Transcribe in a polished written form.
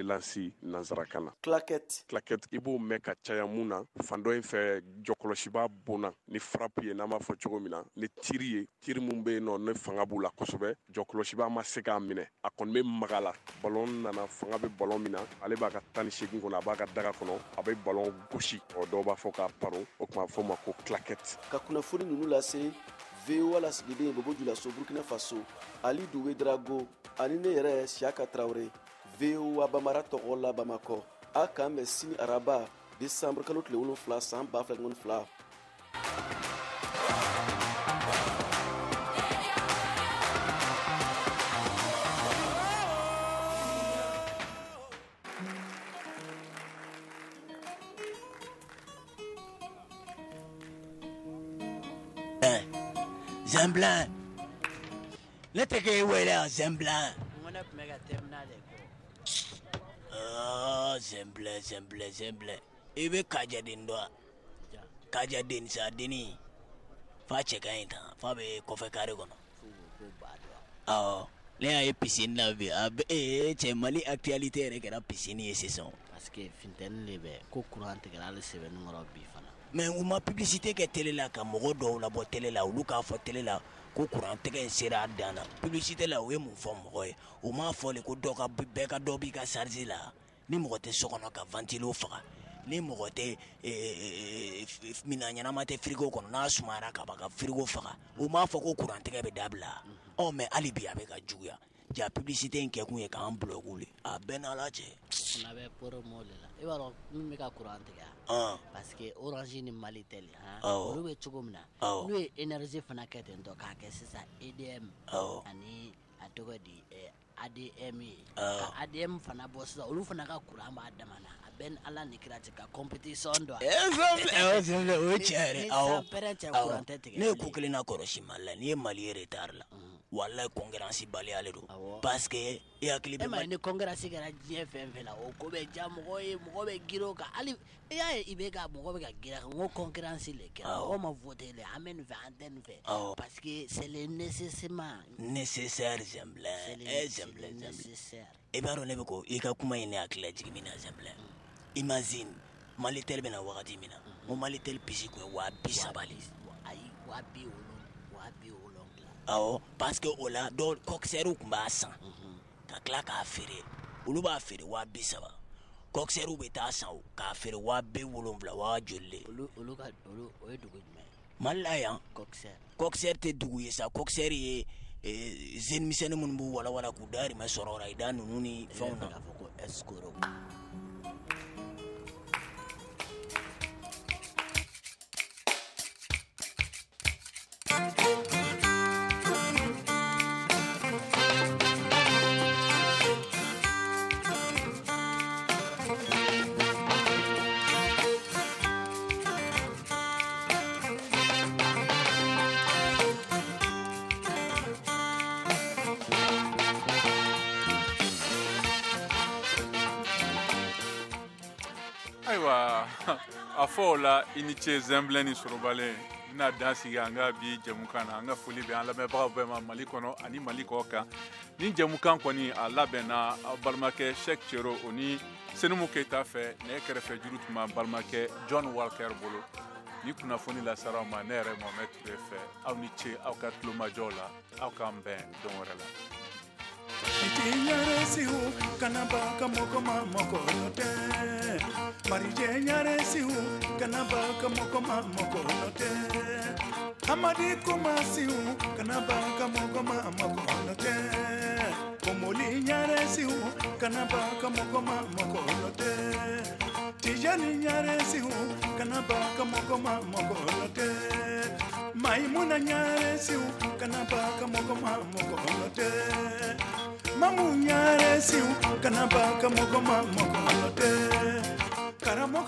relance nansarakan na. Claquette. Claquette, i b'o mɛn ka caya mun na, fan dɔ in fɛ jɔkɔlɔsiba bonna ni frappe ye, n'an b'a fɔ cogo min na, ni tir ye, tir mun bɛ yen nɔ ne fanga b'u la kosɛbɛ, jɔkɔlɔsiba ma se k'a minɛ, a kɔni bɛ maga la, ballon nana, fanga bɛ ballon min na, ale b'a ka 18 kɔnɔ, a b'a ka daga kɔnɔ, a bɛ ballon gosi, ɔ dɔw b'a fɔ k'a paro, o tuma a bɛ fɔ o ma ko claquette. Ka kunnafoni ninnu lase VOA lasigiden Bobo Julaso Burkina Faso, Ali Douwe Drago ani ne yɛrɛ Siaka Traoré, VOA Bambara tɔgɔ la Bamakɔ. A k'an bɛn sini araba décembre kalo tile 7 san 2022. Zemblan, ne tɛ k'e wele yan Zemblan. N ko ne tun bɛ ka terminal de kɔ. Aa Zemblan Zemblan Zemblan, i bɛ Kajaden dɔn wa? Kajaden sa denni, fa cɛ ka ɲi tan, fa bɛ kɔfɛ kare kɔnɔ. Awɔ, ne y'a ye piscine la bi, a bɛ ee cɛ Mali actualité yɛrɛ kɛra piscine ye sisan. Parce que funteni de bɛ ko courant tigɛra hali sɛbɛnni kɔrɔ bi fana. Mais u ma publicité kɛ télé la ka mɔgɔ dɔw labɔ télé la, olu k'a fɔ télé la ko courant tigɛ in sera a dan na. Publicité la u ye mun fɔ mɔgɔ ye? U m'a fɔ de ko dɔ ka bɛɛ ka dɔ b'i ka charge la, ni mɔgɔ tɛ so kɔnɔ ka ventilo faga, ni mɔgɔ tɛ minɛn ɲɛnama tɛ frigo kɔnɔ, n'a sumayara ka ban ka frigo faga. U m'a fɔ ko courant tigɛ bɛ dabila. Ɔ mais hali bi a bɛ ka juguya. Ja publicité in kɛkun ye k'an bloquer le, a bɛɛ n'Ala cɛ. Fana bɛ promo de la, i b'a dɔn min bɛ ka courant tigɛ. Parce que Orange ni Malitel, han, olu bɛ cogo min na, n'u ye énergie fana kɛ ten tɔ k'a kɛ sisan EDM ani a tɔgɔ di ADM ye, ka ADM fana bɔ sisan, olu fana ka courant b'a dama na, a bɛɛ ni Ala ni kira cɛ ka compétition dɔn. O ye tiɲɛ yɛrɛ. Awɔ, ni sanpɛrɛn cɛ courant tɛ tigɛ. Ne ye ko kelen na kɔlɔsi Mali la, n'i ye Mali ye retard la, walayi concurrence baliya de don. Parce que e hakili bɛ. E ma ye ni concurrence kɛra diɲɛ fɛn fɛn la, o ko bɛ diya mɔgɔ ye, mɔgɔ bɛ girin o kan. Hali i y'a ye i bɛ ka mɔgɔ bɛ ka girin a kan, n ko concurrence le kɛra, mɔgɔ ma voté le, an bɛ nin fɛ an tɛ nin fɛ. Parce que c'est le nécessairement. Nécessaire Zemblan, eh Zemblan Zemblan. I b'a dɔn ne bɛ ko i ka kuma in ne hakili lajigin min na Zemblan. Imagine Malitel bɛna wagati min na, n ko Malitel puce kun ye 30,000 de ye. Ayi, 70,000, 70,000. Awɔ, parce que o la dɔw coxeur tun b'a san ka tila k'a feere, olu b'a feere 30,000, coxeur bɛ taa san o k'a feere 70,000, waa joli de. Olu ka olu o ye dugu jumɛn ye? Mali la yan. Coxeur. Coxeur tɛ dugu ye sa, coxeur ye jeune misɛnnin minnu b'u walawala k'u dahirimɛ sɔrɔ o la, i da ninnu ni fɛnw na. E bɛ fɛ k'a fɔ ko escroc. Ayiwa, a fɔ o la i ni ce Zemblan ni Sorobalen, n bɛna dan sigi an ka bi jɛmukan na. An ka foli bɛ an lamɛnbagaw bɛɛ ma Mali kɔnɔ ani Mali kɔ kan. Ni jɛmukan kɔni a labɛnna aw balimakɛ Cheick Cero o ni Senumu Keyita fɛ, nɛgɛ kɛrɛfɛ juru tun b'an balimakɛ John Walker bolo. Ni kunnafoni lasara aw ma ne yɛrɛ Mohamed Ture fɛ. Aw ni ce aw ka tulomajɔw la, aw k'an bɛn don wɛrɛ la. Nyare siu kanaba kamoko ma moko note Marije nyare siu kanaba kamoko ma moko note Hamadi kuma siu kanaba kamoko ma moko note Komoli nyare siu kanaba kamoko ma moko note Tijani nyare siu kanaba kamoko ma moko note Maimuna nyare siu kanaba kamoko ma moko note Mamu nyare siu kanaba kamoko ma moko note Karamoko